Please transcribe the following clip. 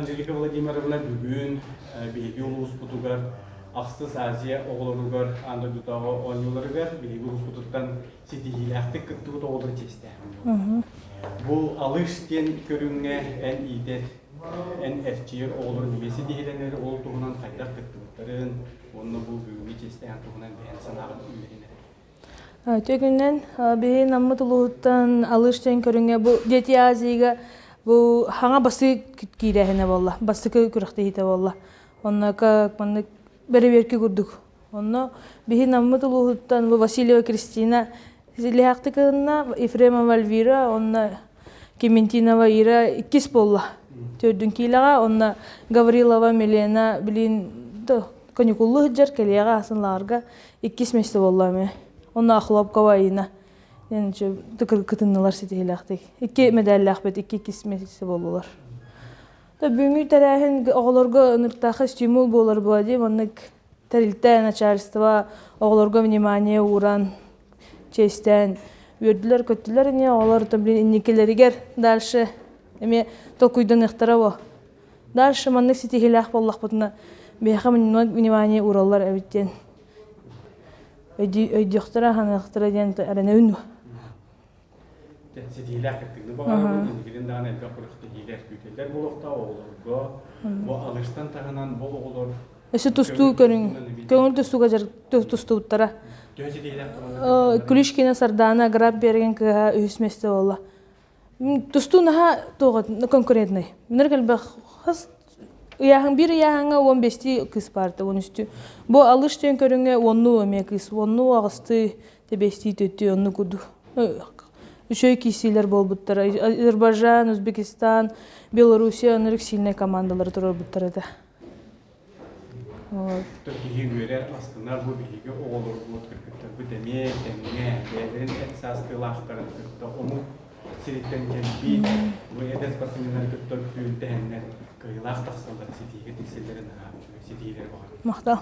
Анжелика Владимировна бүгүн биһиги улууспутугар Ахсыс Азия оҕолоругар аан дойдутааҕы оонньууларыгар биһиги улууспутуттан ситиһиилээхтик кыттыбыт оҕолору чиэстээһин Бу алыш диэн көрүҥҥэ эн иитэр, эн эрчийэр оҕолорун эмиэ ситиһиилэнэр ол туһунан хайдах кыттыбыттарын уонна бу бүгүҥҥү чиэстээһин туһунан бэйэн санааҕын үллэһин эрэ. Үтүө биһи наммыт улууһуттан алыш диэн көрүҥҥэ бу Дети Азияга бу хаҥа бастыы киирээһинэ буолла, бастакы күрэхтэһиитэ буолла. Онно как маннык бэрэбиэркэ курдук. Онно биһи наммыт улууһуттан бу Васильева Кристина Лиһаахтык кыһынна Ефремова Эльвира, онно Кементинова Ира иккис буолла. Төрдүн киилэҕэ, онно Гаврилова Милена билин каникуллуу сылдьар кэлиэҕэ аасын лааҕырга иккис миэстэ буолла эмиэ. Онно Охлопкова Айина кытыннылар ситиһиилээхтик. Икки мэдээллээхпит, икки иккис миэстэ буоллулар. Бүгүҥҥү тэрээһин оҕолорго ынырыктаахха стимул буолар буо дии, маннык тэрилтэ, начальство оҕолорго внимание ууран, чиэстээн үөрдүлэр-көттүлэр ини оҕолор то блин инникилэригэр дальше эмиэ толкуйданыахтара буо. Дальше маннык ситиһиилээх буоллахпытына биһиэхэ внимание уураллар эбит диэн өйдүөхтэрэ, саныахтара диэн эрэнэбин дуо. Ситиһиилээх кыттыыны баҕарабын, инникитин даҕаны элбэх күрэхтэһиилэр күүтэллэр буолуохтаах оҕолорго. Бу алыштан таһынан бу оҕолор Өссө тустуу көрүҥ, көҥүл тустууга тустубуттара. Төһө ситиһиилээх Клюшкина Сардана Граб берген кыыһа үһүс миэстэ буолла. Тустуу наһаа туох конкурентный. Минер элбэх хас ыйааһын биир ыйааһыҥҥа уон бэстии кыыс баарта уон үстүү. Бу алыш диэн көрүҥҥэ уоннуу эмиэ кыыс уоннуу аҕыстыы тэбэстии төттүү онну курдук. Үчүгэй киирсиилэр буолбуттара. Азербайджан, Узбекистан, Белоруссия ынырык сильнай командалары туруорбуттар этэ. Киһи үөрэр, астынар бу биһиги оҕолорбут, кыргыттарбыт эмиэ тэҥҥэ бэйэлэрин эт саастыылаахтарын кытта омук сириттэн кэлбит бу эдэр спортсменнары кытта күөнтэһэннэр кыайыылаах тахсаллар, ситиигэ тиксэллэрин наһаа үчүгэй ситиилэр баҕар. Махтал.